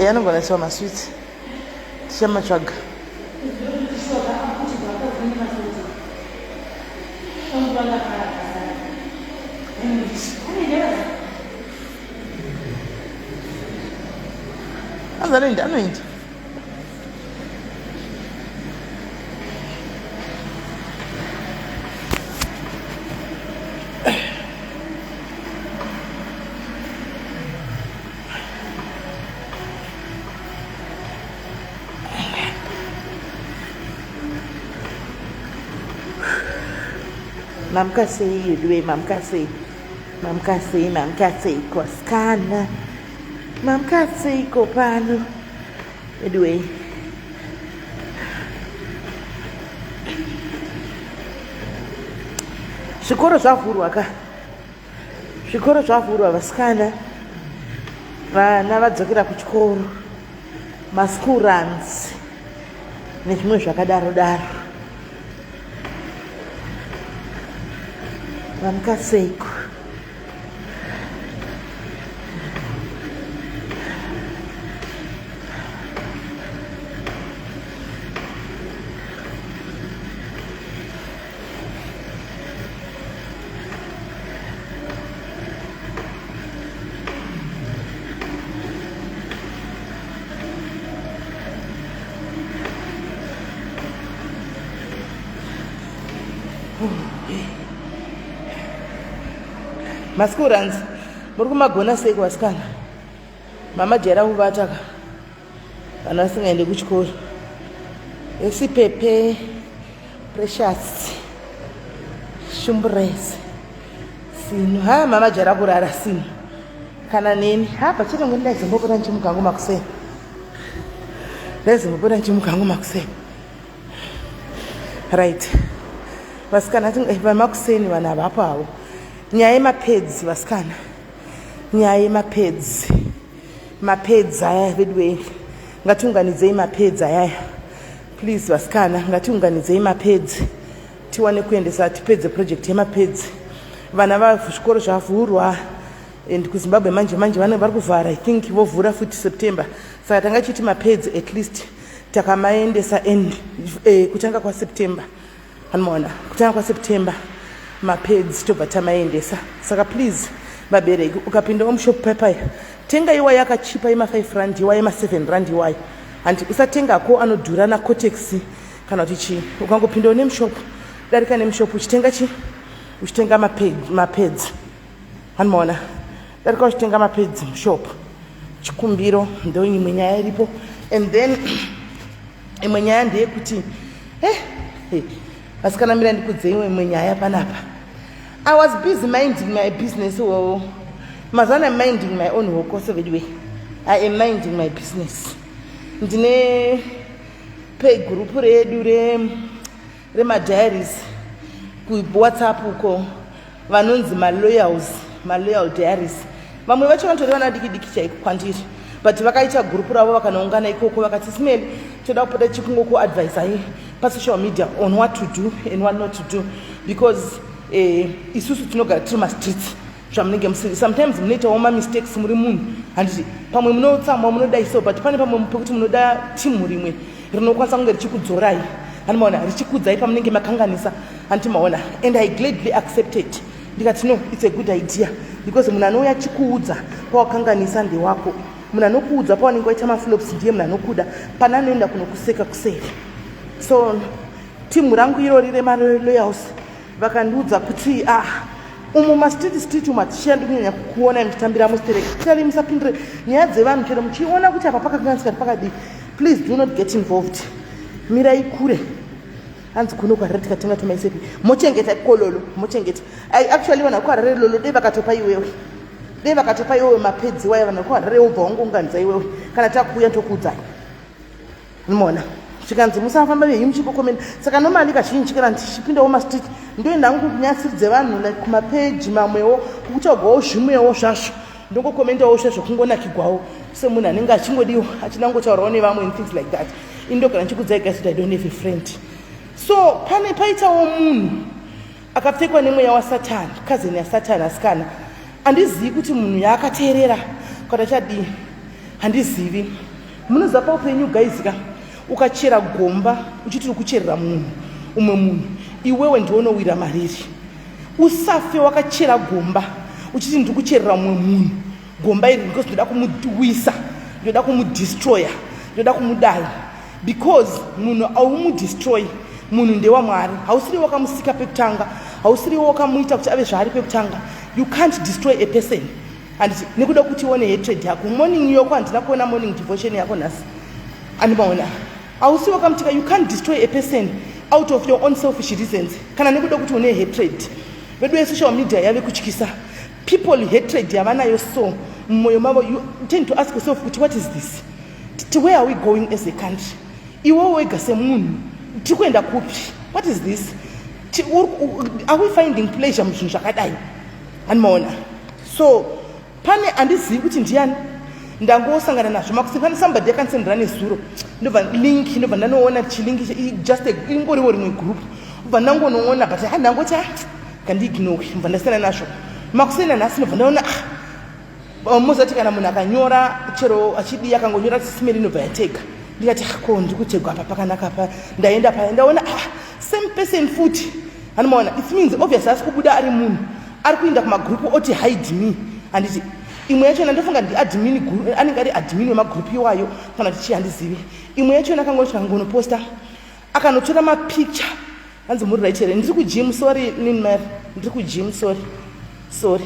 Anogona kuiswa masweets. Tichamatsvaga. Anzi anoenda anoenda. Mamuka sei veduwe, mamuka sei, mamuka sei, mamuka sei kwasikana, mamuka seiko pano veduwe. Zvikoro zvavhurwa ka. Zvikoro zvavhurwa vasikana, vana vadzokera kuchikoro, maschool runs nezvimwe zvakadaro daro. Vamuka seiko? Maschool runs muri kumagona seiko vasikana? Mama jaira kuvata ka vana vasingaende kuchikoro. Esipepe Precious Shumburese Sino ha mama jaira kurara Sino kana neni ha pachete ngoni ndaizombopota ndichimuka hangu makuseni ndaizombopota ndichimuka hangu makuseni right vasikana vamakuseni vanhu havapo havo nyaya yemapedzi vasikana nyaya yemapedzi mapedzi aya veduwee ngatiunganidzei mapedzi ayaya please vasikana ngatiunganidzei mapedzi tiwane kuendesa tipedze project yemapedzi vana vazvikoro zvavhurwa and kuzimbabwe manje manje vane vari kuvhara i think vovhura futi september saka tanga chiti mapedzi at least takamaendesa and eh, kutanga kwaseptember Anomaona kutanga kwaSeptember mapads tobva tamaendesa saka please vabereki ukapindawo mushop paipai tenga iwayo akachipa yema 5 rand iwayo yema 7 rand iwayo handi usatengako anodhura nacotex kana kuti chii ukangopindawo nemushop darika nemushop uchitenga chi uchitenga mapads anomaona darika uchitenga mapads mushop chikumbiro ndo imwe nyaya iripo and then imwe nyaya ndeyekuti eh, eh, vasikana mira ndikudzei imwe nyaya panapa i was busy minding my business wowo mazuva ano minding my own hokoso veduwe i am minding my business ndine pay group redu remadiaries kuwhatsapp uko vanonzi maloyals maloyal diaries vamwe vacho vanotori vana diki diki chaiko kwandiri but vakaita gurupu ravo vakanoungana ikoko vakati smel toda kupota chikungokuadvisai pasocial media on what to do and what not to do because eh, isusu tinogara tiri mastreets zvamunenge musiri sometimes munoitawo mamistakes muri munhu handiti pamwe munotsamwa munodai so but pane pamwe pekuti munoda timu rimwe rinokwanisa kunge richikudzorai handimaona richikudzai pamunenge makanganisa hanti maona and i gladly accepted ndikati no it's a good idea because munhu anouya achikuudza pawakanganisa ndewako munhu anokuudza pawanenge waita maflops ndiye munhu anokuda pane anoenda kunokuseka kuseri so timu rangu irori remaloyals vakandiudza kuti ah umu mastreet street umu hatichandi kunyanya kukuona muchitambira mustereki tari musapindire nyaya dzevanhu chero muchiona kuti apa pakakanganisika pakadii please do not get involved mirai kure hanzi kuno kuharare tikatenga tomaisepi mochengeta kololo mochengeta actually vanhu vakuharare lolo dei vakatopa iwewe dei vakatopa iwewe mapedzi waya vanhu vakuharare wobva wangounganidza iwewe kana takuuya ndokuudzai Mona zvikanzi musafamba venyu muchingokomenda saka normally kazhinji kana ndichipindawo mastreet ndoenda hangu kunyasiri dzevanhu like kumapeji mamwewo kukutsvagwawo zvimwewo zvazvo ndongokomendawo zve zvekungonakigwawo semunhu anenge achingodiwa achida kungotaurawo nevamwe and things like that ini ndogara ndichikudzai guys kuti i don't have a friend so pane paitawo munhu akapfekwa nemweya wasatani cousin yasatani asikana andizivi kuti munhu yaakateerera Kana chadii handizivi. Munoziva paupenyu guys ka, ukachera gomba uchiti uri kucherera munhu umwe munhu, iwewe ndiwe unowira mariri. Usafe wakachera gomba uchiti ndiri kucherera umwe munhu gomba iri because ndoda kumuwisa, ndoda kumudestroya, ndoda kumudai. Because munhu aumudestroy, munhu ndewamwari. Hausiri wakamusika pekutanga, hausiri wakamuita kuti ave zvaari pekutanga. You can't destroy a person handiti nekuda kuti uone hatred yako. Morning yoko handina kuona morning devotion yako nhasi, andimaona. Hausi wakamutika. You can't destroy a person out of your own selfish reasons kana nekuda kuti une hatred. Vedu yesocial media yave kutyisa people. Hatred yavanayo so mumwoyo mavo, you tend to ask yourself kuti what is this? Where are we going as a country? Iwewe wega semunhu, tiri kuenda kupi? What is this? Are we finding pleasure muzvinhu zvakadai? Handimaona. So pane handizivi kuti ndiani ndangosangana nazvo makusi. Pane somebody yakandisendera nezuro, ndobva link, ndobva ndanoona chilink, just ingoriwo rimwe group, ndobva ndangonoona, but ha, ndangoti ah, kandiignore, ndobva ndasiyana nazvo. Makuseni nanhasi ndobva ndaona, ah, mozati kana munhu akanyora chero achidii, akangonyora Sis Melly, inobva yatega. Ndikati, ah, ko ndiri kutegwa apa pakanaka pa. Ndaenda paya, ndaona, ah, same person futi. Anomaona, it means obvious asi kubuda ari munhu ari kuinda kumagrupu oti hide me, handiti? Imwe yachona ndofunga ndiadmin, anenge ari admin wemagrupu iwayo kana kuti chii, handizivi. Imwe yachona akangonoposta, akanotora mapicture. Hanzi muri right here? Ndiri kugym, sorry Linmar, ndiri kugym, sorry, sorry.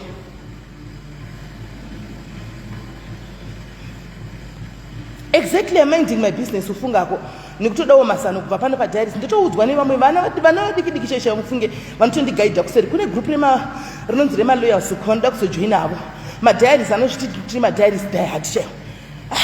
Exactly, I'm minding my business. Ufungako nekutodawo masano kubva pano padiaries. Ndotoudzwa nevamwe vana, vana vadiki diki chaichaivo, mufunge, vanotondigaidha kuseri. Kune group rema rinonzi remalawyers, vanoda kuzojoina avo madiaries, anozviti tiri madiaries diehard chaivo. Ah,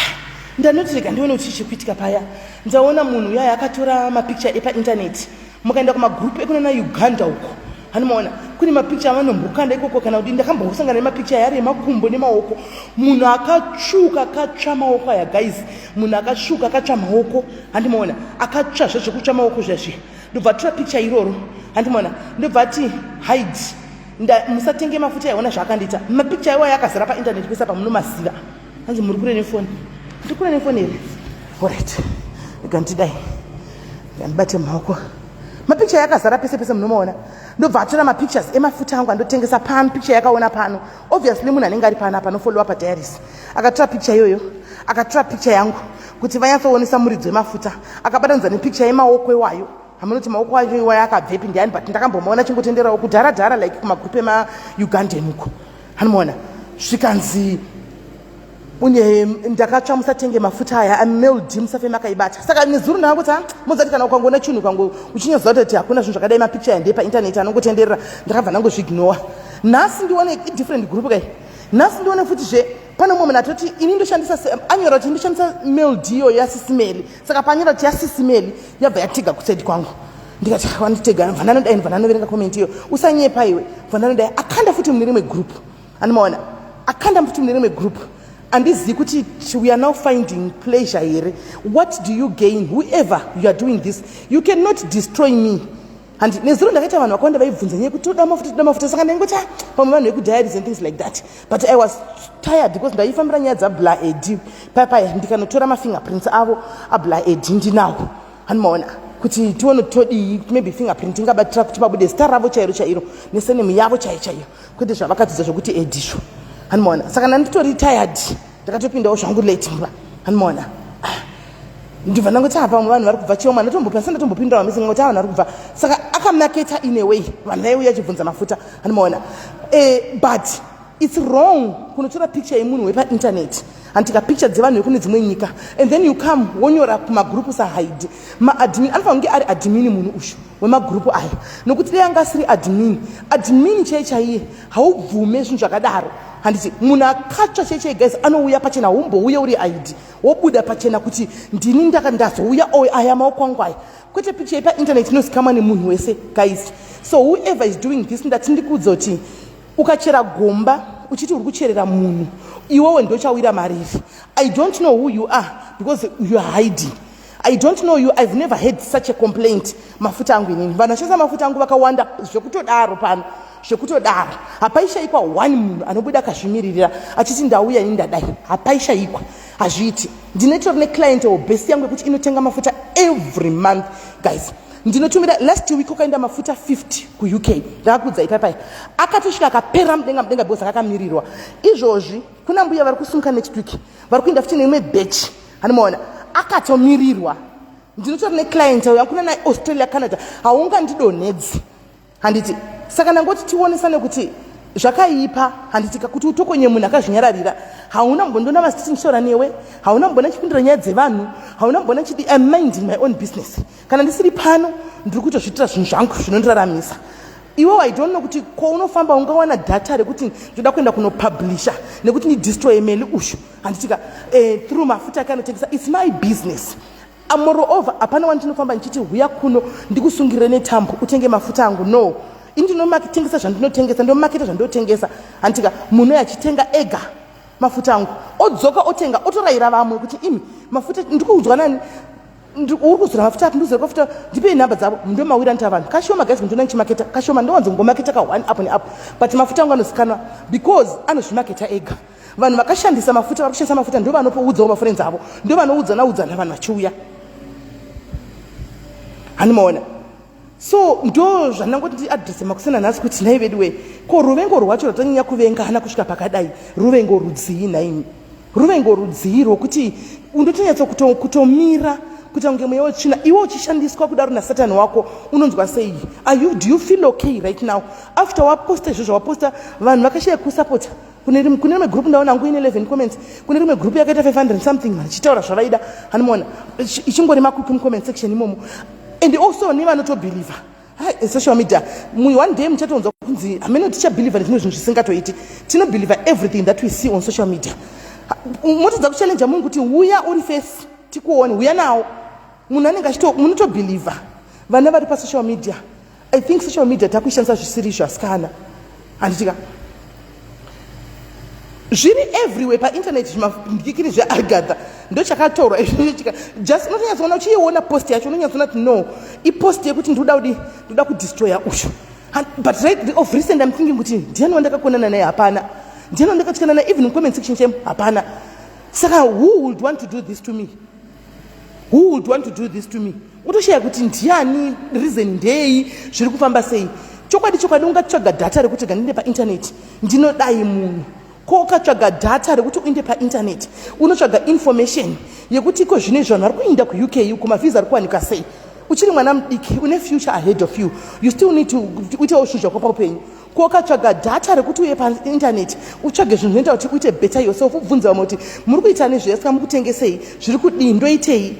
ndanoti rega ndione kuti chikuitika paya. Ndaona munhu uyaya akatora mapicture epaintaneti. Mukaenda kumagroup ekunana Uganda uko, hanomaona kune mapicture avanombokanda ikoko kana kuti ndakambosangana nemapicture ayari emakumbo nemaoko, munhu akatsvuka, akatsva maoko aya guys, munhu akatsvuka, akatsva maoko, handimaona, akatsva zvezvekutsva maoko zvazvi. Ndobva atora picture iroro, handimaona, ndobva ati hide, musatenge mafuta. Aiona zvaakandiita. Mapicture iwayo akazara paintaneti kwese pamunomaziva. Hanzi muri kure nefoni. Ndiri kure nefoni here? Alright, rega ndidai, ndibate maoko. Mapicture yakazara pese pese, munomaona. Ndobva atora mapictures emafuta angu andotengesa pano. Picture yakaona pano, obviously munhu anenge ari pano apa anofollowa padiaries, akatora picture iyoyo, akatora picture yangu kuti vanyatsoonesa muridzi wemafuta, akabatanidza nepicture yemaoko iwayo. Hamunoti maoko acho iwayo akabvepi, ndiani? But ndakambomaona chingotenderawo kudhara dhara, like kumagrupu emaUgandan uko, hanomaona. Zvikanzi une ndakatsva, musatenge mafuta aya, ameld, musafe makaibata. Saka nezuro ndakangoti, ah, mozati kana ukangoona chinhu ukango uchinyaziva kuti hakuna zvinhu zvakadai, mapicture aya ndepaintaneti anongotenderera. Ndakabva ndangozviignowa. Nhasi ndione different group kai. Nhasi ndione futi zve pane mumwe munhu atoti ini ndoshandisa, anyora kuti ndoshandisa meld iyoyo yaSis Melly. Saka panyora kuti yaSis Melly, yabva yatega kuside kwangu. Ndikati wanditega, bva ndanodai, bva ndanoverenga comment iyo. Usanyepa iwe. Bva ndanodai, akanda futi mune rimwe group, anomaona, akanda futi mune rimwe group. Handizivi kuti we are now finding pleasure here. What do you gain, whoever you are doing this? You cannot destroy me. Handi nezuro ndakaita vanhu vakawanda vaibvunza nyaya yekuti toda mafuta, toda mafuta. Saka ndaingoti, ah, pamwe vanhu vekudiaries and things like that, but I was tired because ndaifambira nyaya dzabla ed paya ndikanotora mafingerprints avo abla ed, ndinawo, handimaona, kuti tione kuti todii. Maybe fingerprint ingabatira kuti pabude zita ravo chairo chairo nesurname yavo chaiyo chaiyo, kwete zvavakadzidza zvokuti edisho, handimaona. Saka ndanditori tired, ndakatopindawo zvangu late mba, handimaona. Ndibva ndangoti apa vamwe vanhu vari kubva chioma, ndatombopasa, ndatombopindura vamese ngoti vanhu vari kubva. Saka akamaketa in a way, vanhu vaiuya achibvunza mafuta, handimaona. But it's wrong kunotora picture yemunhu wepainternet, handika, picture dzevanhu vekune dzimwe nyika, and then you come wonyora kumagrupu sahide. Maadmin anofanira kunge ari admin munhu ushu wemagrupu aya, nokuti dai anga asiri admin, admin chai chaiye, haubvume zvinhu zvakadaro, handiti? Munhu akatsva chai chai guys anouya pachena. Haumbouye uri id wobuda pachena kuti ndini ndaka ndazouya o aya maoko angu aya, kwete picture yepainternet inozikamwa nemunhu wese guys. So whoever is doing this, ndati ndikuudza kuti ukachera gomba uchiti uri kucherera munhu, iwewe ndochawira mariri. I don't know who you are because you are hiding. I don't know you. I've never had such a complaint. Mafuta angu inini, vanhu vashandisa mafuta angu vakawanda zvekutodaro pano. Zvekutodaro hapaishayikwa one munhu anobuda akazvimiririra achiti ndauya ini ndadai. Hapaishayikwa, hazviiti. Ndinoitori neclient or best yangu yekuti inotenga mafuta every month, guys. Ndinotumira, last week ukaenda mafuta 50 kuUK, ndakakuudza ipapaya, akatosvika akapera mudenga mudenga because akakamirirwa. Izvozvi kuna mbuya vari kusunga next week, vari kuenda futi neimwe batch, hanimaona akatomirirwa. Ndinotori neclient yangu kuna naAustralia, Canada, haungandidonhedzi, handiti? Saka ndangoti tionesane kuti zvakaipa, handiti? Kuti utokonye munhu akazvinyararira. Hauna mbondona masititi ndichitaura newe, hauna mbona chipindura nyaya dzevanhu, hauna mbona chidi. Im minding my own business. Kana ndisiri pano, ndiri kutozviitira zvinhu zvangu zvinondiraramisa. Iwe, I don't know kuti kwaunofamba ungawana data rekuti ndoda kuenda kunopublisha nekuti ndidestroye Meli ushu, handitika? Through mafuta ake anotengesa. It's my business. Moreover, hapana wandinofamba ndichiti huya kuno ndikusungirire netambo utenge mafuta angu. No, ini ndinomakitengesa zvandinotengesa, ndomaketa zvandinotengesa, handitika? Munhu achitenga ega mafuta angu, odzoka otenga, otorayira vamwe kuti imi mafuta ndikuudzwa nani, uri kuzora mafuta api, ndikuzora mafuta, ndipei nhamba dzavo. Ndomawira nita vanhu kashoma, guys. Ndona ndichimaketa kashoma, ndowanzo ngomaketa ka one apo neapo, but mafuta angu anozikanwa because anozvimaketa ega. Vanhu vakashandisa mafuta, vari kushandisa mafuta, ndo vanopoudzawo mafriends avo, ndo vanoudzana udzana, vanhu vachiuya, hanimaona? So ndo zvandangoti ndiadrese makusena nhasi kuti nhai vedu wee, ko ruvengo rwacho rwatanyanya kuvengana kusvika pakadai, ruvengo rudzii nhaimi? Ruvengo rudzii rwokuti undotonyatsa kutomira kuita kunge mweya wetsvina, iwe uchishandiswa kudaro nasatani wako? Unonzwa sei? Are you, do you feel okay right now after waposta izvozvo waposta, vanhu vakashaya kusapota? Kune rimwe group ndaona hangu ine 11 comments, kune rimwe group yakaita 500 something vachitaura zvavaida, hanimaona? Ichingori makuki mucomment section imomo, and also nevanotobhelievha social media. One day muchatonzwa kunzi hamene tichabhelievha nezvimwe zvinhu zvisingatoiti. Tinobhelievha everything that we see on social media. Motodza kuchallenja munhu kuti uya uri face tikuone, uya nawo munhu anenge achito. Munotobhelievha vana vari pasocial media. I think social media takuishandisa zvisiri izvo, asikana, handitika? Zviri everywhere painternet, zvimandikiri zveagatha ndochakatorwa just unotonyatsoona, uchiiona post yacho unonyatsoona kuti no, ipost yekuti ndikuda kudi, ndoda kudestroya ushu. But right of recent I'm thinking kuti ndiani wandakakonana naye? Hapana. Ndiani wandakatyana naye? Even comment section chemo hapana. Saka who would want to do this to me? Who would want to do this to me? Utoshaya kuti ndiani, reason ndei, zviri kufamba sei. Chokwadi chokwadi, ungatsvaga data rekuti gandinde painternet ndinodai munhu? Ko ukatsvaga data rekuti uinde painternet, unotsvaga information yekuti iko zvino izvi vanhu vari kuinda kuUK, kumavhisa ari kuwanika sei? Uchiri mwana mudiki, une future ahead of you. You still need to uitewo zvinhu zvako paupenyu. Ko ukatsvaga data rekuti uye painternet utsvage zvinhu zvinoita kuti uite better yourself, ubvunze vamwe kuti muri kuita nezvesika, mukutengesei, zviri kudii, ndoitei,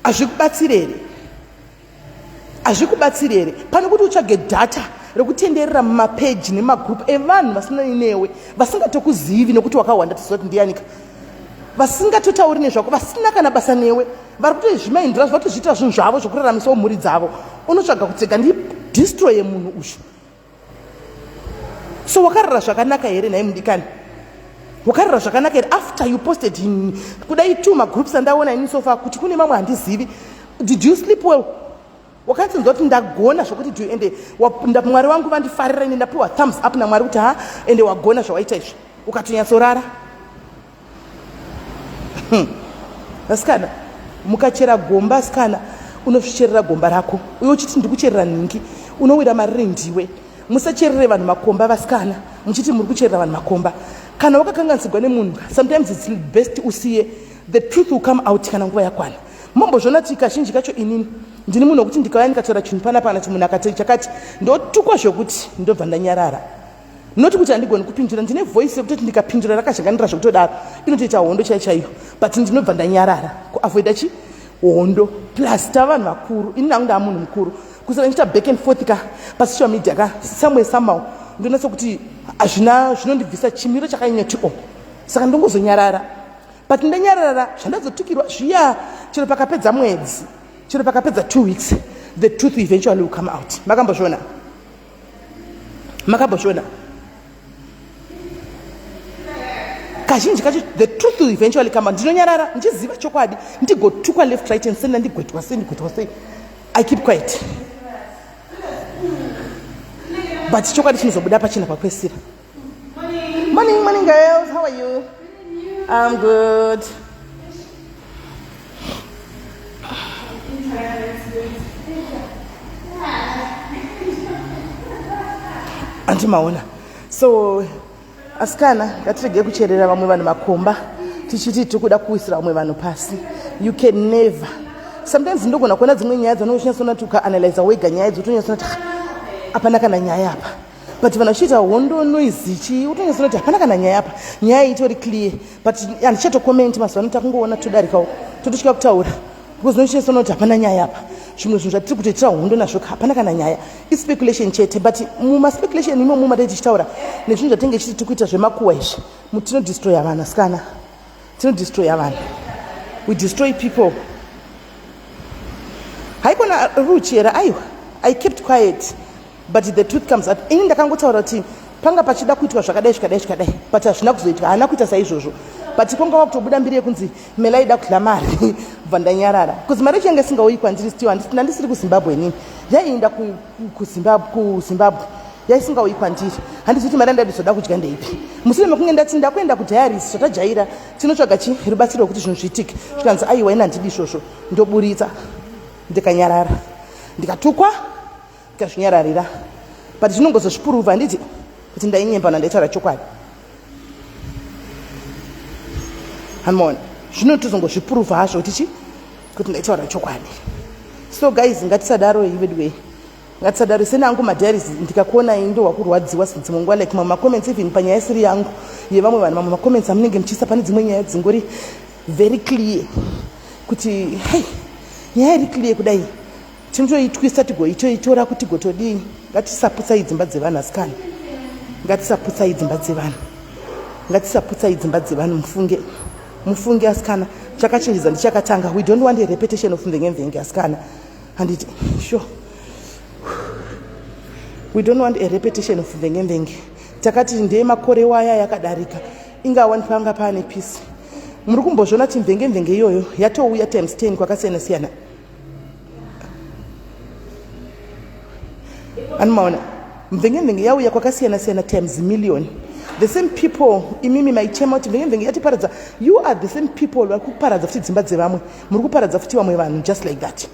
hazvikubatsiri here? Hazvikubatsiri here? Pane kuti utsvage data rekutenderera mumapeji nemagrupu evanhu vasina newe, vasingatokuzivi nekuti wakawanda, tiziva kuti ndiyanika, vasingatotauri nezvako, vasina kana basa newe, vari kutozvimaindira, vatozviitira zvinhu zvavo zvokuraramisawo mhuri dzavo, unotsvaga kutsega ndidestroye munhu ushu. So wakarara zvakanaka here nhai mudikani? Wakarara zvakanaka here after you posted in kudai two magroups andaona ini so far? Kuti kune mamwe handizivi. Did you sleep well? Wakatsinzwa kuti ndagona zvokuti do, ende Mwari wangu vandifarira, ende ndapiwa thumbs up naMwari kuti ha, ende wagona zvawaita izvi, ukatonyatsorara? Asikana, mukachera gomba, asikana, unozvicherera gomba rako. Uye uchiti ndikucherera nhingi, unowira mariri ndiwe. Musacherere vanhu makomba, vasikana, muchiti muri kucherera vanhu makomba. Kana wakakanganisigwa nemunhu, sometimes it's best usiye. The truth will come out kana nguva yakwana. Mombozviona kuti kazhinji kacho inini ndini munhu wekuti ndikauya ndikataura chinhu panapa, kana kuti munhu akati chakati, ndotukwa zvokuti ndobva ndanyarara. Noti kuti handigoni kupindura, ndine voice yekutoti ndikapindura rakazhanganira zvekutodaro, inotoita hondo chaiyo chaiyo, but ndinobva ndanyarara kuavoida chi hondo. Plus tava vanhu vakuru, ini nangu ndaa munhu mukuru. Kusara ndichiita back and forth ka pasocial media ka, somewhere somehow ndonatsa kuti hazvina zvinondibvisa chimiro chakanyanya o, saka ndongozonyarara. But ndanyarara, zvandazotukirwa zviya, chero pakapedza mwedzi, chero pakapedza 2 weeks, the truth eventually will come out. Makambozviona? Makambozviona? Kazhinji kacho the truth will eventually come out. Ndinonyarara ndichiziva chokwadi, ndigotukwa left, right and center, ndigwetwa sei, ndigwetwa sei, I keep quiet. But chokwadi chinozobuda pachena kwakwesira. Morning, morning girls, how are you? I'm good. Andimaona. So asikana ngatiregei kucherera vamwe vanhu makomba tichiti tiri kuda kuwisira vamwe vanhu pasi. You can never. Sometimes ndogona kuona dzimwe nyaya dzanonyatsoona kuti ukaanalyza wega nyaya idzo utonyatsoona kuti hapana kana nyaya apa. But vanhu vachiita hondo noise chii utonyatsoona kuti hapana kana nyaya apa. Nyaya itori clear. But handichatokomenti mazuva ano takungoona todarikawo tototya kutaura because unochinyatsoona kuti hapana nyaya apa. Zvimwe zvinhu zvatiri kutoitira hondo nazvo hapana kana nyaya. Ispeculation chete. But mumaspeculation imomo matei tichitaura nezvinhu zvatinenge tichiti tiri kuita zvemakuhwa izvi, tinodestroya vanhu asikana. Tinodestroya vanhu. We destroy people. Haikona ruchera aiwa. I kept quiet but the truth comes out. Ini ndakangotaura kuti panga pachida kuitwa zvakadai zvikadai zvikadai but hazvina kuzoitwa, haana kuita saizvozvo. But kwanga kwakutobuda mbiri yekunzi Mela aida kudya mari bva ndanyarara because mari yacho yanga isingauyi kwandiri still, ndandisiri kuZimbabwe inini, yaienda kuZimbabwe yaisingauyi kwandiri. Handizi kuti mari yandaizoda kudya ndeipi. Mushure mekunge ndati ndakuenda kudiaries zvatajaira tinotsvaga chi rubatsiro rwekuti zvinhu zviitike, zvikanzi aiwa ini handidi izvozvo, ndoburitsa. Ndikanyarara, ndikatukwa, ndikazvinyararira, but zvinongozozvipuruva handiti kuti ndainyemba na ndaitaura chokwadi. Amona zvinotozongozvipuruva hazvo kuti chi kuti ndaitaura chokwadi. So guys, ngatisadaro veduwei, ngatisadaro. Seni angu madiaries ndikakuonai ndohwa kurwadziwa dzimwe nguva, like mamwe macomments even panyaya isiri yangu yevamwe vanhu, mamwe macomments amunenge muchiisa pane dzimwe nyaya dzingori very clear kuti hei, nyaya iri clear kudai tinotoitwisa tigoitoitora kuti tigotodii. Ngatisaputsai dzimba dzevanhu asikana, ngatisaputsai dzimba dzevanhu, ngatisaputsai dzimba dzevanhu. Mufunge, mufunge asikana, chakachinjidza ndichakatanga. We don't want a repetition of mvenge mvenge asikana, handiti? Sure, we don't want a repetition of mvenge mvenge. Takati ndeye makore waya yakadarika ingawa panga paane peace. Muri kumbozviona kuti mvenge mvenge iyoyo yatouya times 10 kwakasiyana siyana. Anomaona mvenge mvenge yauya kwakasiyana siyana times million. The same people imimi maichema kuti mvenge mvenge yatiparadza, you are the same people vari kuparadza futi dzimba dzevamwe, muri kuparadza futi vamwe vanhu just like that.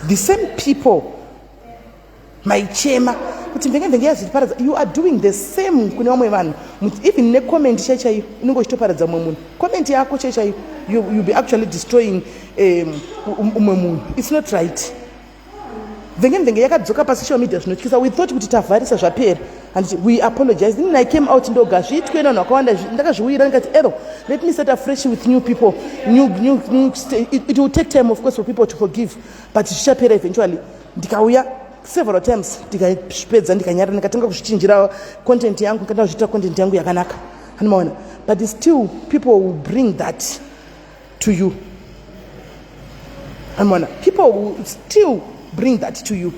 The same people maichema kuti mvenge mvenge yazvitiparadza, you are doing the same kune vamwe vanhu. Even necomment chai chaiyo inenge uchitoparadza mumwe munhu. Comment yako chai chaiyo, you be actually destroying umwe munhu. It's not right. Mvenge mvenge yakadzoka pasocial media zvinotyisa. We thought kuti tavharisa zvapera and we apologize. Inini I came out ndoga, zviitwe nevanhu vakawanda, ndakazviuyira ndikati ero let me start afresh with new people, new, it will take time of course for people to forgive, but zvichapera eventually. Ndikauya several times, ndikazvipedza, ndikanyara, ndikatanga kuzvichinjira content yangu, ndikatanga kuzviita content yangu yakanaka, anomaona. But still people will bring that to you, anomaona. People will still bring that to you.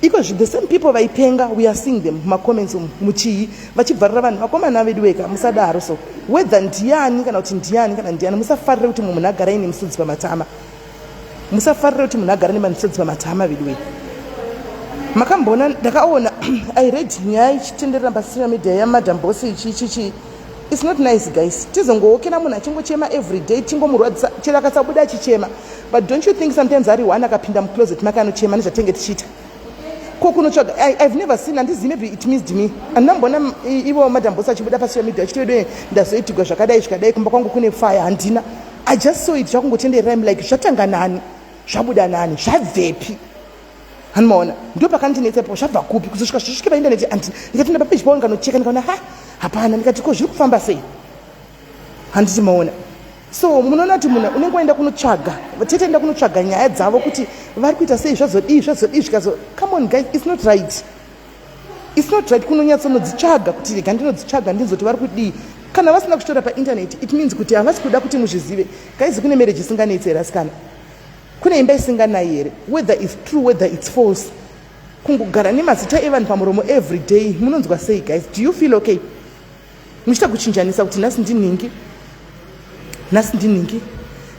Iko the same people vaipenga, we are seeing them mumacomments umu muchii vachibvarira vanhu. Vakomana vedu weka, musadaro. So whether ndiani kana kuti ndiani kana ndiani, musafarire kuti mumwe munhu agara ine musodzi pamatama. Musafarire kuti munhu agara nemisodzi pamatama vedu wei. Makamboona, ndakaona, I read nyaya ichitenderera pasocial media yaMadam Boss ichi chichi. It's not nice guys, tizongookera munhu achingochema every day, tingomurwadzisa. Chero akasabuda achichema, but don't you think sometimes ari one akapinda mucloset make anochema nezvatenge tichiita ko kunotsvaga? I've never seen, handizivi, maybe it missed me, handinamboona ivo Madam Boss achibuda pasocial media achiti vedu ndazoitigwa zvakadai zvikadai, kumba kwangu kune fire. Handina. I just saw it zvakungotenderera. I'm like, zvatanga nani, zvabuda nani, zvabvepi? Hanimaona, ndo pakandinetsepo, zvabva kupi kuzosvika zvisvike paindaneti? Ndikati ndapapeji pao ndikanocheka, ndikaona ha, hapana. Ndikati ko zviri kufamba sei? Handiti maona? So munoona kuti munhu unenge waenda kunotsvaga, tete enda kunotsvaga nyaya dzavo kuti vari kuita sei, zvazodii, zvazodii, zvikazo. Come on guys, it's not right, it's not right. Kunonyatsonodzitsvaga kuti rega ndinodzitsvaga ndinzoti vari kudii. Kana vasina kuchitora paintaneti, it means kuti havasi kuda kuti muzvizive. Guys, kune marriage isinganetsi here asikana? Kune imba isinganayi here? Whether it's true, whether it's false, kungogara nemazita evanhu pamuromo every day, munonzwa sei guys? Do you feel okay muchiita kuchinjanisa kuti nhasi ndinhingi, nhasi ndinhingi,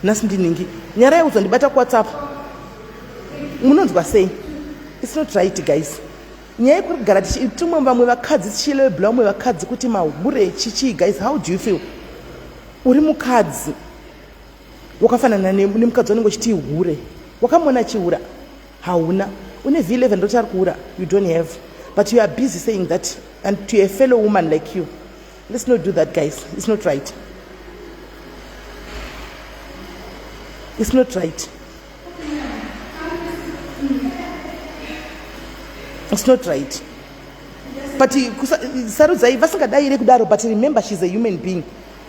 nhasi ndinhingi, nyarai uzondibata kuWhatsApp? Munonzwa sei? It's not right guys. Nyaya yekugara tichitumwa vamwe vakadzi tichilebla vamwe vakadzi kuti mahure chichii guys, how do you feel? Uri mukadzi wakafanana nemukadzi wanenge uchiti hure, wakamuona achihura? Hauna. Une V11 roti ari kuhura? You don't have, but you are busy saying that and to a fellow woman like you. Let's not do that guys, it's not right, it's not right, it's not right. But sarudzai vasingadaire kudaro, but remember she's a human being.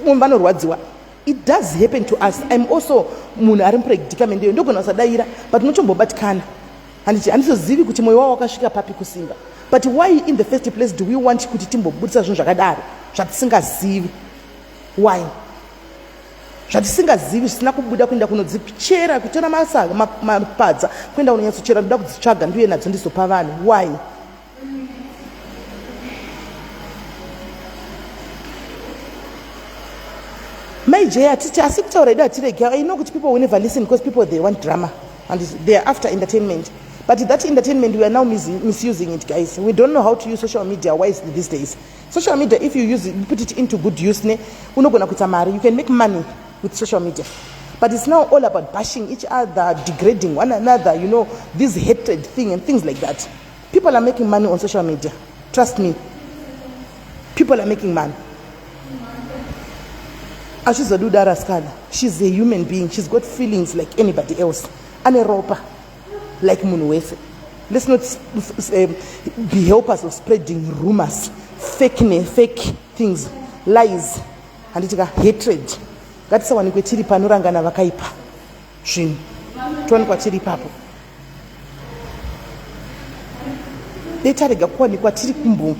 Umwe vanorwadziwa. It does happen to us. I'm also munhu ari mupredicament iyo, ndogona kusadaira, but unotombobatikana. Handiti handizozivi kuti mwoyo wavo wakasvika papi kusimba. But why in the first place do we want kuti timbobudisa zvinhu zvakadaro zvatisingazivi? Why zvatisingazivi zvisina kubuda kuenda kunodzichera, kutora mapadza kuenda kunonyatsochera, ndoda kudzitsvaga ndiuye nadzo ndizopa vanhu? Why? Mai J, hatiti asi kutaura idu hatiregi. I know kuti people will never listen because people, they want drama and they are after entertainment, but that entertainment, we are now misusing it, guys. We don't know how to use social media wisely these days. Social media, if you use it, put it into good use ne, unogona kuita mari. You can make money with social media, but it's now all about bashing each other, degrading one another, this hatred thing and things like that. People are making money on social media. Trust me, people are making money. Azvizodi kudaro asikana. She's a human being, she's got feelings like anybody else. Ane ropa like munhu wese. Let's not be helpers of spreading rumors, fake, fake things, lies, handiti ka, hatred. Ngatisawanikwe tiri panorangana vakaipa zvinhu, towanikwa tiri ipapo. Dai tarega kuwanikwa tiri kumbo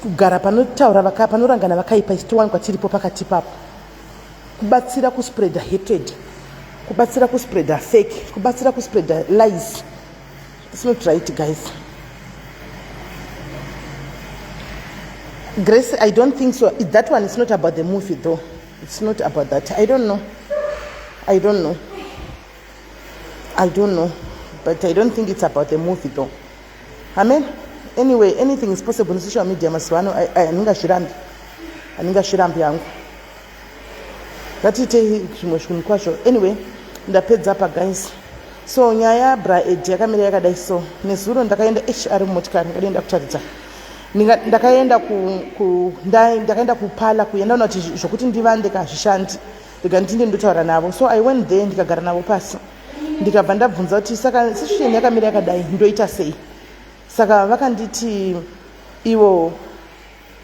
kugara panotaura panorangana vakaipa, isi towanikwa tiripo pakati papo, kubatsira kuspreada hatred, kubatsira kuspreada fake, kubatsira kuspreada lies. It's not right, guys. Grace, I don't think so. That one is not about the movie though. It's not about that. I don't know, I don't know, I don't know, but I don't think it's about the movie though. Amen. Anyway, anything is possible in social media mazuva ano. Handingazvirambi, handingazvirambi hangu. Ngatiitei zvimwe zvinhu kwazvo. Anyway, ndapedza pa guys. So nyaya yaBraed yakamira yakadai. So nezuro ndakaenda h ari mumotikari, ndikadienda kutaridza. Ndakaenda ndakaenda kupala kuya, ndaona kuti zvokuti ndivande kazvishandi, rega ndinde ndotaura navo. So I went there, ndikagara navo pasi, ndikabva ndabvunza kuti saka situation yakamira yakadai, ndoita sei? Saka vakanditi ivo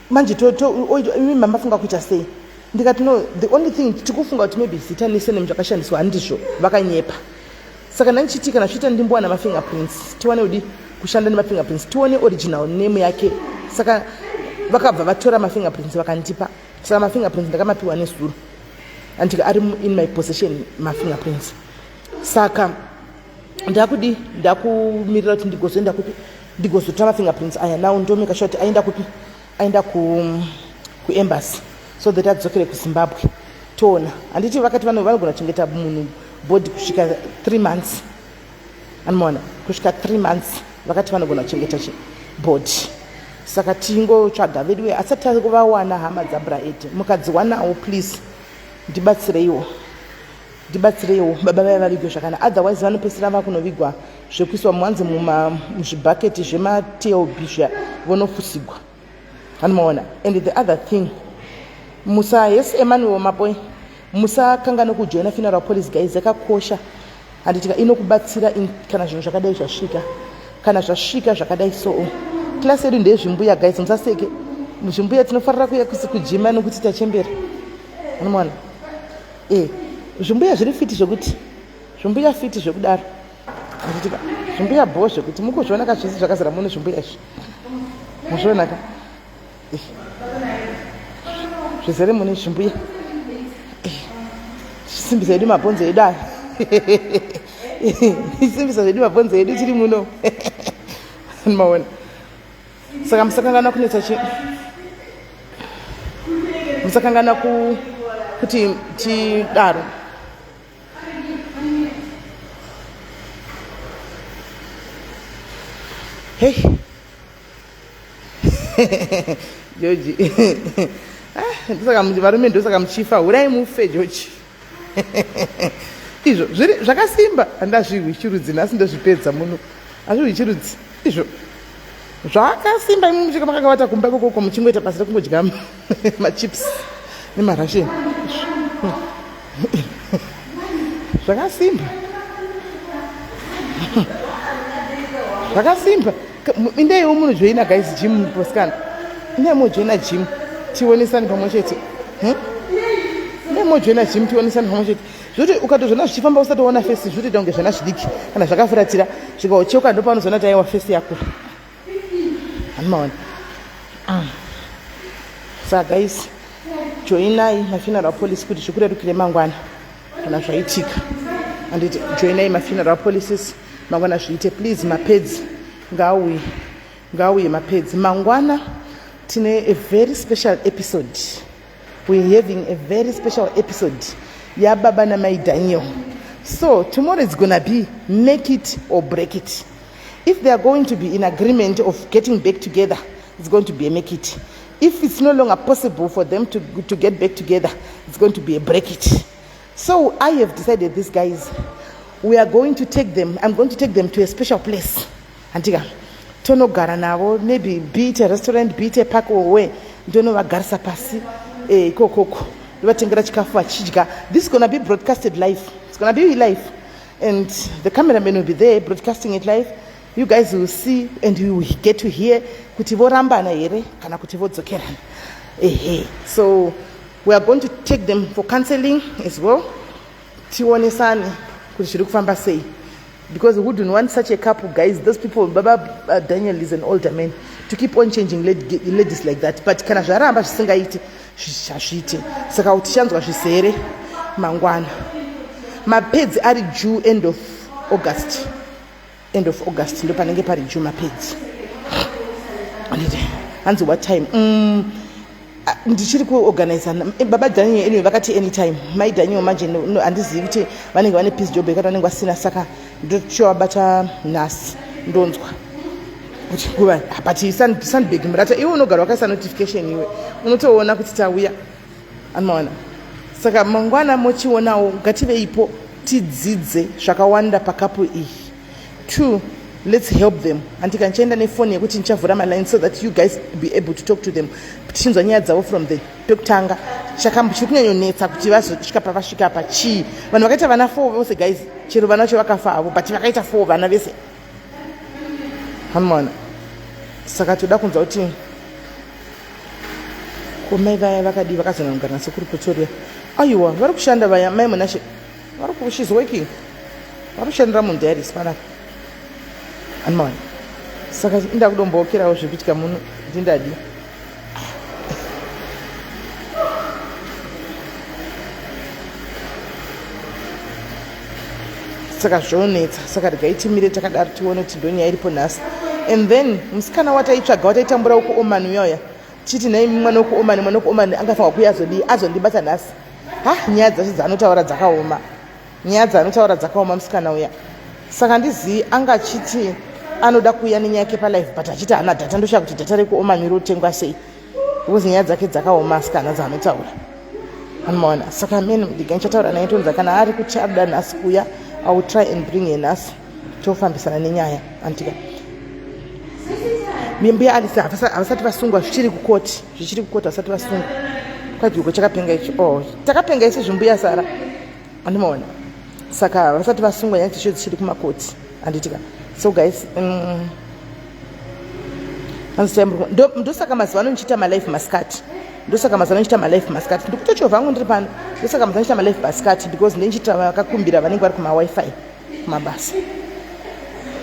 manje imi mamafunga kuita sei? Ndikati no, the only thing tikufunga kuti maybe zita nesurname zvakashandiswa handizvo, vakanyepa. Saka ndandichiti kana zvichiita ndimbowana mafingerprints, tiwane kudi kushanda nemafingerprints, tione original name yake. Saka vakabva vatora mafingerprints vakandipa. Saka mafingerprints ndakamapiwa nezuro, andika ari in my possession mafingerprints. Saka ndakudi ndakumirira kuti ndigozoenda kupi, ndigozotora mafingerprints aya. Now ndomeka sure kuti aenda kupi, aenda kuembassy so that adzokere kuZimbabwe. Toona, handiti vakati vanogona kuchengeta munhu body kusvika 3 months? Anomaona kusvika 3 months vakati vanogona kuchengeta body. Saka tingotsvaga veduwe, asati vawana hama dzaBraed, mukadziwanawo please ndibatsireiwo, ndibatsireiwo baba vaya vavigwe zvakanaka. Otherwise vanopedzisira vakunovigwa zvekuiswa muwanzi muzvibhaketi zvematlb zviya, vonofusigwa, anomaona. And the other thing, musa, yes, Emmanuel Maboy, musakangana kujoina funeral policy guys, yakakosha, handitika? Inokubatsira kana zvinhu zvakadai zvasvika, kana zvasvika zvakadai. So class yedu ndezvimbuya guys, musaseke zvimbuya, tinofarira kuya kujima nokuti tachembera, anomaona. E, zvimbuya zviri fit zvekuti, zvimbuya fit zvekudaro, handitika? Zvimbuya bho zvekuti mukuzviona ka, zvese zvakazara muno zvimbuya izvi, muzviona ka, zvizere mune zvimbuya. Simbisa edu mabhonzo edu aya, simbisa zvedu mabhonzo edu tiri muno, maona. Saka musakangana kunetsa chi, musakangana kuti tidaro. Hei. George. Ah, ndosaka varume ndosaka muchifa hurai mufe George. Izvo zviri zvakasimba handazvihwi chirudzi nhasi ndozvipedza muno. Hazvihwi chirudzi izvo. Zvakasimba imi muchika makakavata kumba ikoko muchingoita basa rekungodya machips nemarussian. Zvakasimba. Zvakasimba. Indaiwo munojoina guys gym posikana. Indai munojoina gym tionesane pamwe chete. Indai munojoina gym tionesane pamwe chete. Zvoti ukatozvona zvichifamba usati waona face zvotoita kunge zvana zvidiki kana zvakafuratira zvikaucheuka ndopaunozoona kuti aiwa face yakura. Hanimaona. Ah. Saka guys joinai mafuneral policy kuti zvikurerukire mangwana kana zvaitika. Anditi joinai mafuneral policies mangwana zviite please mapedzi ngaauye ngaauye mapedzi mangwana tine a very special episode we're having a very special episode yababa namai daniel so tomorrow is gonna be make it or break it if they are going to be in agreement of getting back together it's going to be a make it if it's no longer possible for them to, to get back together it's going to be a break it So I have decided this guys, we are going to take them, I'm going to take them to a special place. Handika, tonogara navo, maybe be it a restaurant, be it a park or where, ndonovagarisa pasi eh, ikokoko ndovatengera chikafu vachidya. This is gonna be broadcasted live. It's gonna be live. And the cameraman will be there broadcasting it live. You guys will see and you will get to hear kuti vorambana here kana kuti vodzokerana. Ehe. So we are going to take them for counseling as well tionesane kuti zviri kufamba sei because who don't want such a couple guys those people baba uh, daniel is an older man to keep on changing ladies like that but kana zvaramba zvisingaiti hazviite saka tichanzwa zvizere mangwana mapedzi ari due end of august end of august ndo panenge pari due mapedzi anditi hanzi what time mm, ndichiri kuorganiza eh, baba daniel anyway vakati anytime mai daniel manje handizivi kuti vanenge vane peace job yekati vanenge vasina saka ndochiwabata nhasi ndonzwa kuti nguva but sandbag murata iwe unogara wakaisa notification iwe unotoona kuti tauya Anoona. Saka mangwana mochionawo ngativeipo tidzidze zvakawanda pakapu iyi. Two, let's help them. Handika ndichaenda nefoni yekuti ndichavhura maline so that you guys be able to talk to them. Tichinzwa nyaya dzavo from the pekutanga. Chakambo chiri kunyanyonetsa kuti vazosvika pavasvika apa chii. Vanhu vakaita vana four vose guys, chero vana vacho vakafa havo but vakaita four vana vese. Hamona. Saka toda kunzwa kuti ko mai vaya vakadii vakazonangana nasekuru pretoria aiwa vari kushanda vaya mai munashe vari ku shes working vari kushandira mundiaris panapa animawana saka inda kudombookerawo zvekuitika muno ndindadii saka zvonetsa saka regai timire takadaro tione kuti ndonyaya iripo nhasi and then musikana wataitsvaga wataitambura wekuoman uya uya tichiti nhai mwana wekuoman mwana wekuoman angafanwa kuuya azodii azondibata nhasi ha nyaya dzacho dzaanotaura dzakaoma nyaya dzaanotaura dzakaoma musikana uya saka ndizii anga achiti anoda kuuya nenyaya yake palife but achiti haana data ndoshaya kuti data rekuoman rotengwa sei because nyaya dzake dzakaoma asikana dzaanotaura anomaona saka men ndiga ndichataura naye tonza kana ari kuti arikuda nhasi kuuya i will try and bring her nhasi tofambisana nenyaya antika mbuya alice havasati vasungwa zvichiri kukoti zvichiri kukoti havasati vasungwa kwajuko chakapenga ichi oh takapenga isi zvimbuya sara andimaona saka vasati vasungwa nyaya dzacho dzichiri kumakoti handitika so guys mm, ndosaka mazuva ano ndichiita malife masikati ndosaka mazuva ano ndichiita malife masikati ndikutochovha hangu ndiri pano ndosaka mazuva ndichiita malife masikati because ndendichiita vakakumbira vanenge vari kumawifi kumabasa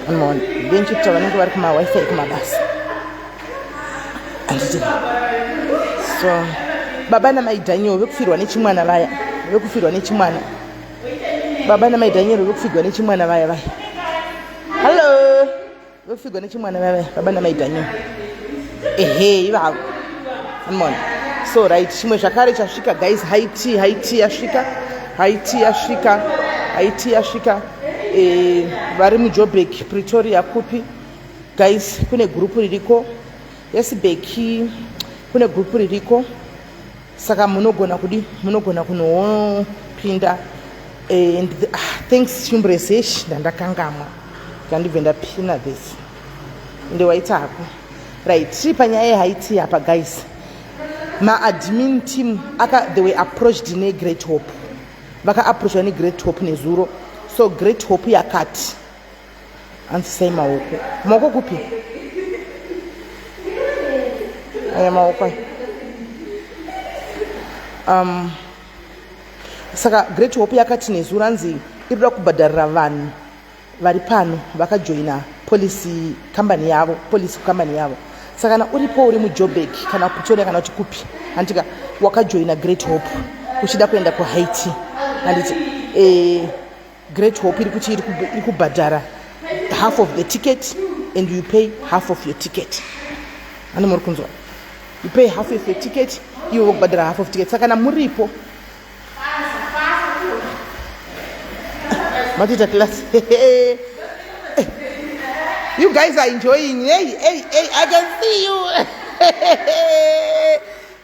anomaona ndendichiita vanenge vari kumawifi kumabasa anditi so baba namai daniel vekufirwa nechimwana vaya vekufirwa nechimwana baba namai daniel vekufirwa nechimwana vaya vaya hallo vekufirwa nechimwana vaya vaya baba namai daniel ehe ivavo anomaona so right chimwe zvakare chasvika guys haiti haiti yasvika haiti yasvika haiti yasvika e, vari mujobek pretoria kupi guys kune gurupu ririko. Yes Becky, kune group ririko saka munogona kudi munogona kunopinda and ah, thanks shumbresesh ndandakangamwa ndandibve ndapina this ende waita hako right tiri panyaya yehaiti apa guys maadmin team aka they were approached negreat hope vakaapproachwa negreat hope nezuro so great hope yakati hanzi sei maoko maoko kupi aya maoko aya um, saka great hope yakati nezuro hanzi iri kuda kubhadharira vanhu vari pano vakajoina policy company yavo policy company yavo saka kana uripo uri mujobek kana pretoria kana kuti kupi handitika wakajoina great hope uchida kuenda kuhaiti handiti eh, Great Hope iri kuti iri kubhadhara half of the ticket and you pay half of your ticket. Ani muri kunzwa? You pay half of your ticket, iwe vokubhadhara half of ticket. Saka kana muripo matoita class. You guys are enjoying. Hey, hey, hey, I can see you.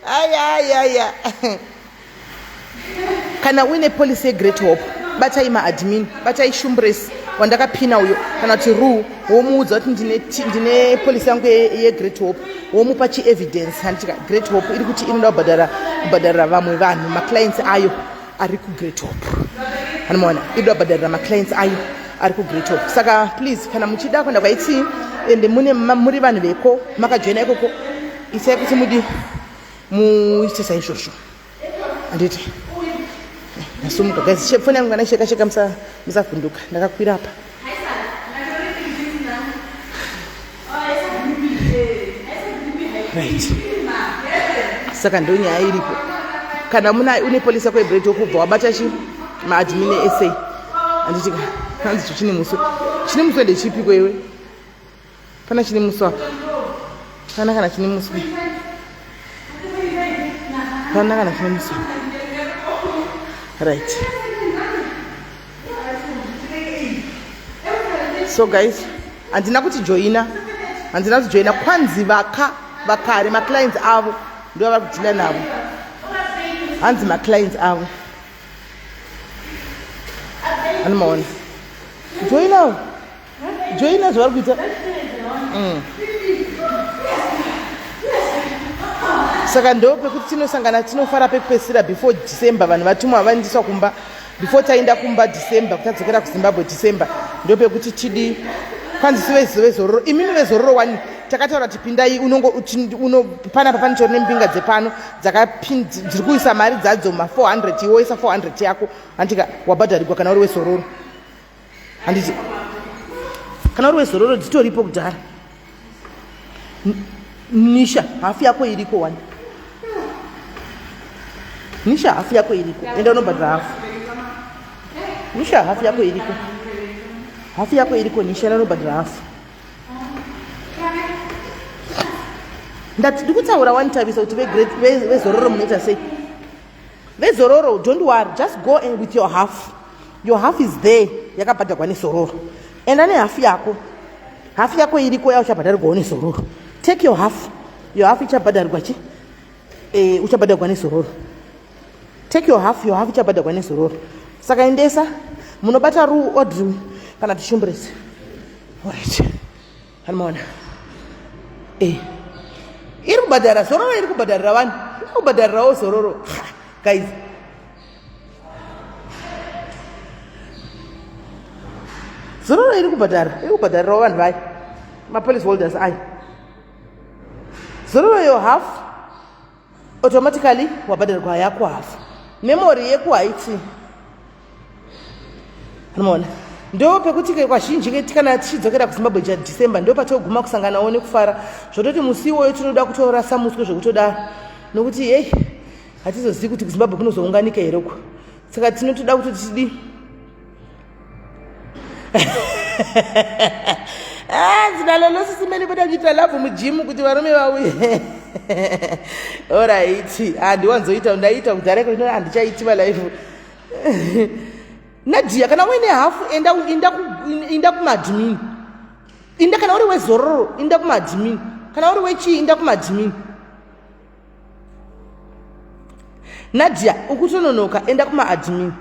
Ay, ay, ay, ay. Kana uine policy yegreat hope batai maadmin batai shumbres wandakapina uyo kana kuti ru womuudza kuti ndine, ndine policy yangu yegreat hope womupa chievidence handitika great hope iri kuti inoda kubhadhara kubhadharira vamwe vanhu maclients ayo ari kugreat hope anomaona inoda kubhadharira maclients ayo ari kugreat hope saka please kana muchida kuenda kwaiti ende mune muri vanhu veko makajoina ikoko isai kuti mudi muite saizvozvo handiti ndasumuka guys foni yangu kana sheka sheka musavhunduka ndakakwira apa right saka ndonyaya iripo kana muna une polisi yako yebread wokubva wabata chi maadmin esa handiti hanzi cho chine muswe chine muswe ndechipiko iwe Pana chine muswe apa. Pana kana chine muswe. Pana kana chine muswe. Right. So guys, handina kuti joina. Handina kuti joina kwanzi vaka vakare maclients avo ndivo vari kudhila navo. Hanzi maclients avo. Anomaona. Joina. Joina zvavari kuita. Saka ndo pekuti tinosangana tinofara pekupedzisira before December vanhu vatumwa vaendeswa kumba before taenda kumba December kuti tadzokera kuZimbabwe December ndo pekuti tidi kwanzi sive vezororo imimi vezororo wani takataura kuti pindai unongo uno panapa panitori nembinga dzepano dziri kuisa mari dzadzo ma 400 iwe woisa 400 yako handika wabhadharigwa kana uri wezororo handiti kana uri wezororo dzitoripo kudhara nisha hafu yako iriko wani nisha hafu yako iriko enda unobhadhara hafu nisha hafu yako iriko hafu yako iriko nisha enda unobhadhara hafu ndati ndikutaura wani tavisa kuti vezororo munoita sei Vezororo don't worry just go and with your half your half is there yakabhadhagwa nezororo enda nehafu yako hafu yako iriko yauchabhadharigwawo nezororo take your half your half ichabhadharigwa chi eh, uchabhadharigwa nezororo take your half your half ichabhadharigwa nezororo saka endesa munobata ru odrew kana tichumburese alright Anomaona. Eh. Iri kubhadhara zororo iri kubhadharira vanhu. Iri kubhadharirawo zororo. Guys. Zororo iri kubhadhara, iri kubhadharirawo vanhu vayo. Mapolice holders ayo. Zororo yo half automatically wabhadharwa yako half. Memory yekuHaiti. Anomaona ndo pekuti kazhinji kana tichidzokera kuzimbabwe ja december ndo patoguma kusanganawo nekufara zvototi musi iwoyo tinoda kutorasa muswe zvekutodaro nokuti hei hatizozivi kuti kuzimbabwe kunozounganika here uko saka tinotoda kuti tidii ah, ndinalolo sisimele boda kuita love mujimu kuti varume vauye orit handiwanzoita ah, ndaiita kudhara iko handichaiti valife Nadia kana uine hafu enda inda inda kumadmin inda kana uri wezororo inda kumadmin Kana uri wechii inda kumaadmin. Nadia ukutononoka enda kumaadmin.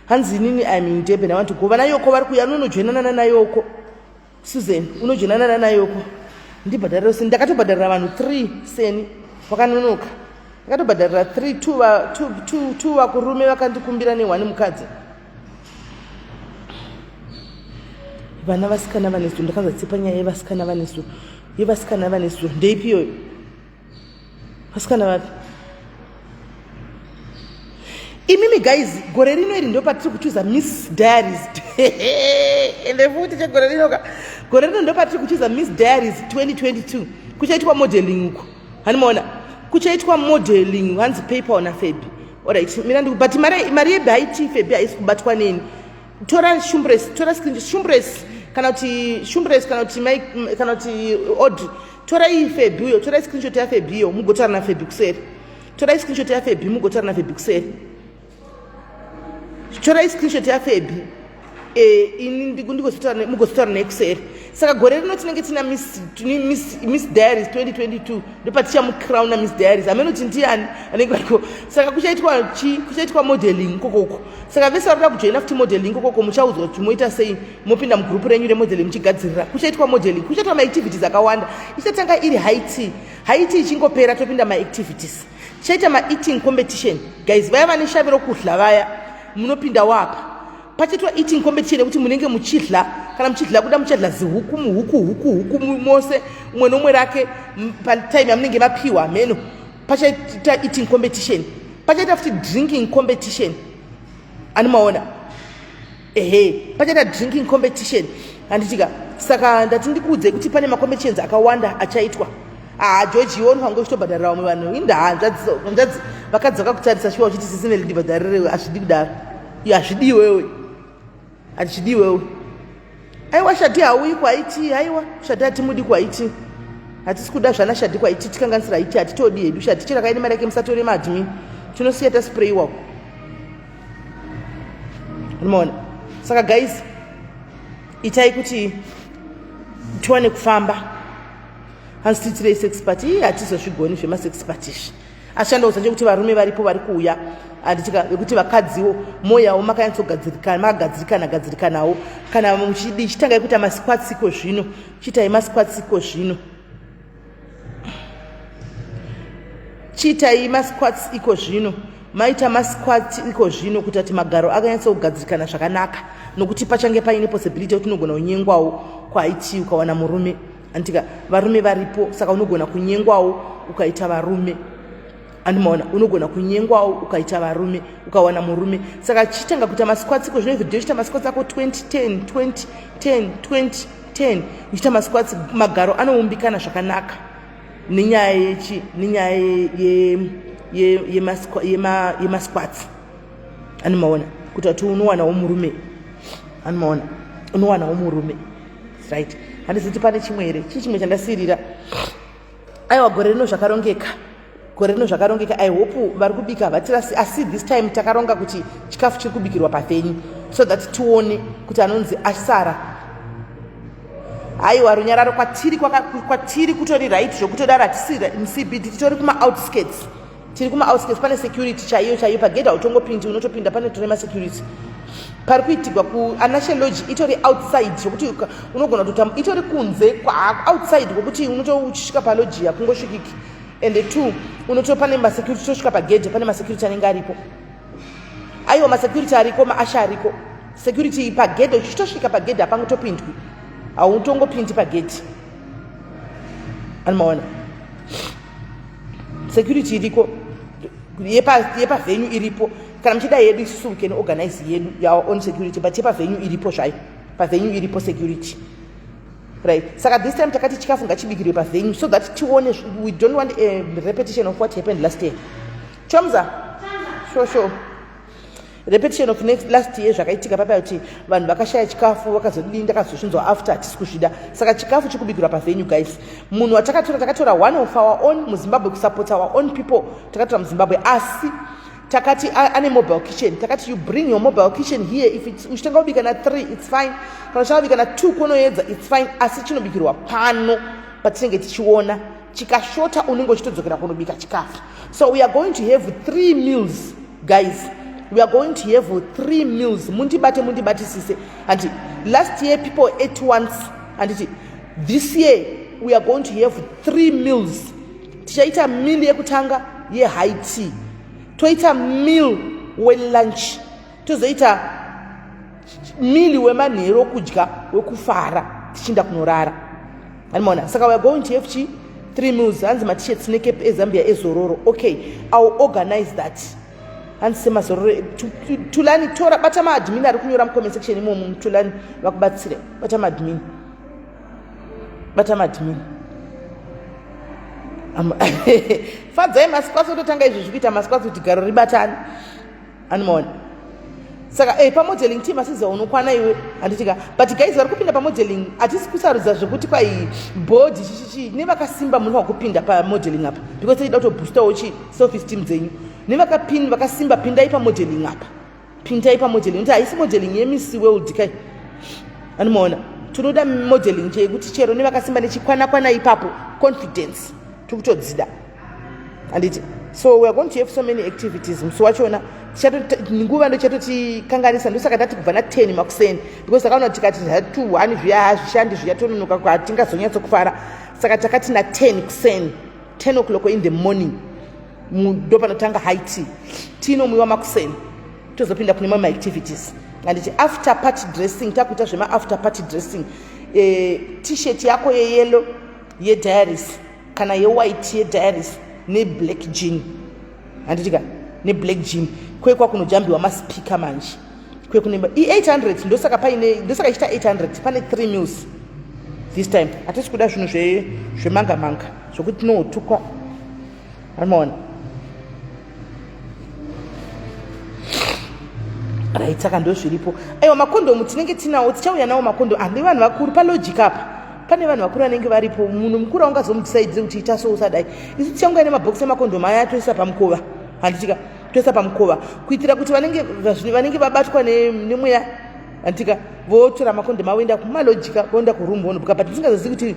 Hanzi inini I'm in Durban I want to go. Vana Yoko vari kuya unonojoinana nana Yoko. Susan unojoinana nana Yoko. Ndibhadharire seni ndakatobhadharira vanhu 3 seni wakanonoka. Ndakatobhadharira 3 2 2 vakurume vakandikumbira ne1 mukadzi. Vana vasikana vane zuro ndakanza tsipa nyaya yevasikana vane zuro yevasikana vane zuro ndeipi iyoyo vasikana vapi imimi guys gore rino iri ndopatiri kuchuza miss diaries ende futi chegore rinoka gore rino ndopatiri kuchuza miss diaries 2022 kuchaitwa modeling uku hanimaona kuchaitwa modeling hanzi paypal nafebi orit mira but mari yebaiti febi haisi kubatwa neni tora shumbres tora screen shumbres kana kuti shumbres kana kuti mai kana kuti audrey torai febi uyo torai screenshot yafebi iyo mugotaura nafebi kuseri torai screenshot yafebi mugotaura nafebi kuseri torai screenshot yafebi eh, ini mugozotaura naye kuseri saka gore rino tinenge tina miss, miss, miss diaries 2022 ndopatichamucrowna miss diaries hameno kuti ndiyani anenge variko saka kuchaitwa chi kuchaitwa modeling kokoko saka vese vari kuda kujoina futi modeling kokoko muchaudzwa kuti moita sei mopinda mugroup renyu remodeling muchigadzirira kuchaitwa modeling kuchaitwa maactivities akawanda ichatanga iri high tea high tea ichingopera topinda maactivities tichaita maeating competition guys vaya vane shavi rokudla vaya munopinda wapa pachaitwa eating competition yekuti munenge muchidla kana muchidla kuda muchadla zihuku muhuku huku huku mose umwe nomwe rake patime yamunenge mapiwa hameno pachaita eating competition pachaita futi drinking competition animaona ehe pachaita drinking competition handitika saka ndati ndikuudze kuti pane macompetitions akawanda achaitwa haa george iwe unofanira uchitobhadharira vamwe vanhu inda hanzvadzi vakadzi vakakutarisa shuwa uchiti sisimeli ndibhadharirewe hazvidi kudaro iyo hazvidi iwewe hazvidi iwewe aiwa shadhi hauyi kwaiti aiwa shadhi hatimudi kwaiti hatisi kuda zvana shadhi kwaiti tikanganisira iti hatitodi hedu shadhi chero akaine mari yake musatore maadmin tinosiya tasprayiwa unomaona saka guys itai kuti tiwane kufamba hanzi tiitirei sex party ii hatizozvigoni zvemasex party izvi asi chandoudza chekuti varume varipo vari kuuya handitika vekuti vakadziwo moyawo makanyatsogadzirikana makagadzirikana gadzirikanawo kana muchidi chitangai kuita masikwatsiko zvino chiitai masikwatsiko zvino chiitai masquats iko zvino maita masquats iko zvino kuita kuti magaro akanyatsogadzirikana zvakanaka nokuti pachange paine possibility yekuti unogona kunyengwawo kwaiti ukawana murume anditika varume varipo saka unogona kunyengwawo ukaita varume andimaona unogona kunyengwawo ukaita varume ukawana murume saka chitanga kuita masquats iko zvino everyday uchiita masquats ako 20 10 20 10 20 10 uchiita masquats magaro anoumbikana zvakanaka nenyaya yechi nenyaya yemasquats animaona kuti ati unowanawo murume animaona unowanawo murume right handiziti pane chimwe here chii chimwe chandasiirira aiwa gore rino zvakarongeka gore rino zvakarongeka i hope vari kubika vatirasi asi this time takaronga kuti chikafu chiri kubikirwa pafenyu so that tione kuti anonzi asara haiwa runyararo kwatiri kwatiri kutori right zvokutodaro hatisi mucbd titori kumaoutskirts tiri kumaoutskirts pane security chaiyo chaiyo pagedhi hautongopindi unotopinda pane tore masecurity pari kuitigwa kuanashe lodge itori outside zvokuti unogona kutotam itori kunze outside kwokuti unotosvika palodge hakungosvikiki and two unoto pane masecurity tosvika pagedhi pane masecurity anenge aripo aiwa masecurity ariko maasha ariko security pagedhi uchitosvika pagedhi hapangotopindwi hautongopindi pagedhi anomaona security iriko yepavenue iripo kana muchida yedu isusu we can organize yedu your own security but yepavenue iripo zvayo pavenue iripo security right saka this time takati chikafu ngachibikirwe pavenue so that tione we don't want a repetition of what happened last year chomza sure sure repetition of next last year zvakaitika papa kuti vanhu vakashaya chikafu vakazodii ndakazozvinzwa after hatisi kuzvida saka chikafu chikubikirwa pavenue guys munhu watakatora takatora one of our own muzimbabwe kusupport our own people takatora muzimbabwe asi takati ane mobile kitchen takati you bring your mobile kitchen here if it's uchitanga kubika na 3 it's fine kana uchitanga kubika na 2 kunoedza it's fine asi chinobikirwa pano. patinenge tichiona chikashota unenge uchitodzokera kunobika chikafu. So we are going to have 3 meals guys, we are going to have 3 meals. Mundibate, mundibatisise. Handiti last year people ate once, handiti this year we are going to have 3 meals. Tichaita meal yekutanga yehigh tea, toita meal welunch, tozoita meal wemanheru okudya wekufara tichinda kunorara. Animaona? Saka we are going to have chi 3 meals. Hanzi matishirts necap eZambia ezororo. Okay, I will organize that. Hanzi semazororo. Tulani, tora, bata maadmin ari kunyora mucomment section imomo. Tulani, vakubatsire. Bata maadmin, bata maadmin. Fadzai masikwasi ototanga izvi zvikuita masikwasi kuti garo ribatane. Animaona? Saka pamodeling team asiziva unokwana iwe, handitika? But guys, vari kupinda pamodeling, hatisi kusarudza zvekuti kwai body chichichi. Nevakasimba munofanwa kupinda pamodeling apa, because tichida kutoboostawo chi self esteem dzenyu. Nevakapin vakasimba, pindai pamodeling apa, pindai pamodeling, nekuti haisi modeling yeMiss World kai. Anomaona? Tinoda modeling cheyekuti chero nevakasimba nechikwanakwana ipapo, confidence tikutodzida, handiti? So we are going to have so many activities musi wachona. Nguva ndo chatotikanganisa, ndosaka tati kubva na10 makuseni, because takaona kuti tikati hatu 1 zviya hazvishandi zviya, tononoka, hatingazonyatsokufara. Saka takati na10 kuseni, 10 o'clock in the morning ndo panotanga high tea. Tinomwiwa makuseni, tozopinda kune mamwe maactivities, handiti? After party dressing, takuita zvemaafter party dressing. T-shirt yako yeyellow yediaries kana yewhite yediaries neblack jean, handitika? Neblack jean kwekwa kunojambiwa maspeaker manje kwekune i800. Ndosaka paine, ndosaka ichita 800. Pane 3 meals this time. Hatisi kuda zvinhu zvemanga manga zvokuti tinotukwa. Anomaona? Right, saka ndo zviripo. Aiwa, makondomu tinenge tinawo, tichauya nawo makondomu. Handi vanhu vakuru palogic apa, pane vanhu vakuru vanenge varipo. Munhu mukuru aungazomudisaidire kuti ita so, usadai. Isu tichanguya nemabhokisi emakondomu aya, toisa pamukova, handitika? Toisa pamukova kuitira kuti vanenge vabatwa nemweya, handitika, votora makondomu avoenda kumalodge, voenda kuroom vonobuka. But tisingazozivi kuti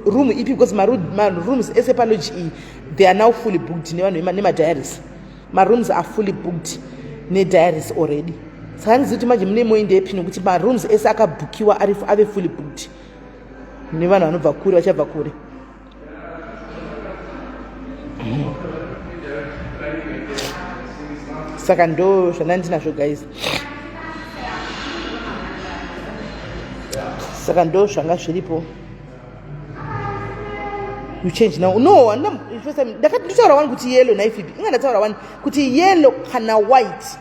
room ipi, because marooms ese palodge iyi, they are now fully booked nevanhu nemadiaries. Marooms are fully booked nediaries already. Saka handizivi kuti manje mune moendepi, nokuti marooms ese akabhukiwa, ari ave fully booked nevanhu vanobva kure, vachabva kure. Saka ndo zvandandinazvo guys. Saka ndo zvanga zviripo. You change now? No, first time ndakati nditaura wani kuti yellow naifibi inga ndataura wani kuti yellow kana white.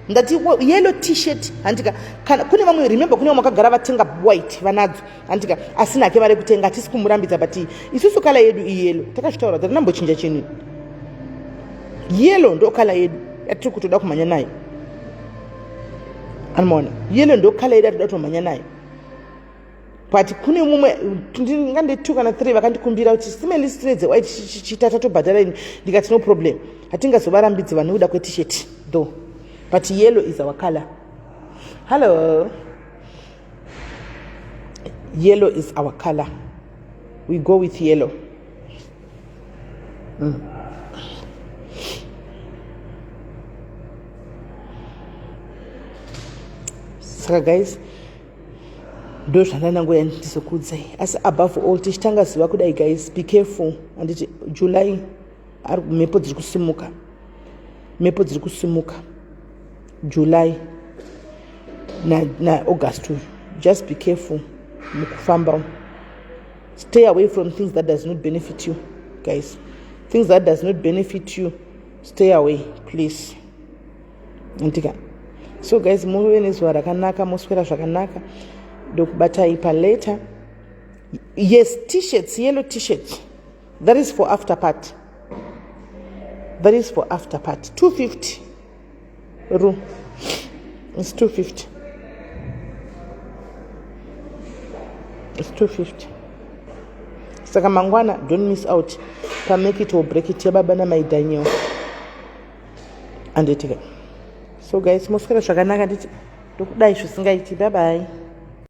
Ndati yellow T-shirt, handika? Kana kune vamwe, remember, kune vamwe vakagara vatenga white vanadzo, handika? Asina hake vari kutenga, hatisi kumurambidza, but isusu colour yedu iyellow. Takazvitaura, tatinambochinja chinhu. Yellow ndo colour yedu yatiri kutoda kumhanya nayo. Anomaona? Yellow ndo colour yedu yatoda kutomhanya nayo. But kune mumwe, ndingande 2 kana 3 vakandikumbira kuti simeli tine dzewhite chichita tatobhadhara ini. Ndikati no problem, hatingazovarambidzi vanhu nekuda kwetisheti though, but yellow is our color. Hello, yellow is our color, we go with yellow. Saka guys, ndo zvandanangoya ndizokuudzai. Asi above all, tichitanga zuva kudai guys, be careful, handiti? July ari, mhepo dziri kusimuka, mhepo dziri kusimuka July naAugust uyu. Just be careful mukufamba. Stay away from things that does not benefit you guys. Things that does not benefit you, stay away please, andika? So guys, muve nezuva rakanaka, moswera zvakanaka. Ndokubatai palater. Yes, T-shirts, yellow T-shirts, that is for after party, that is for after party. 250 ru, it's 250, it's 250. Saka mangwana don't miss out pamake it or break it yababa namai Daniel, anditika? So guys, moswera zvakanaka, nditi ndokudai zvisingaiti. Bye bye.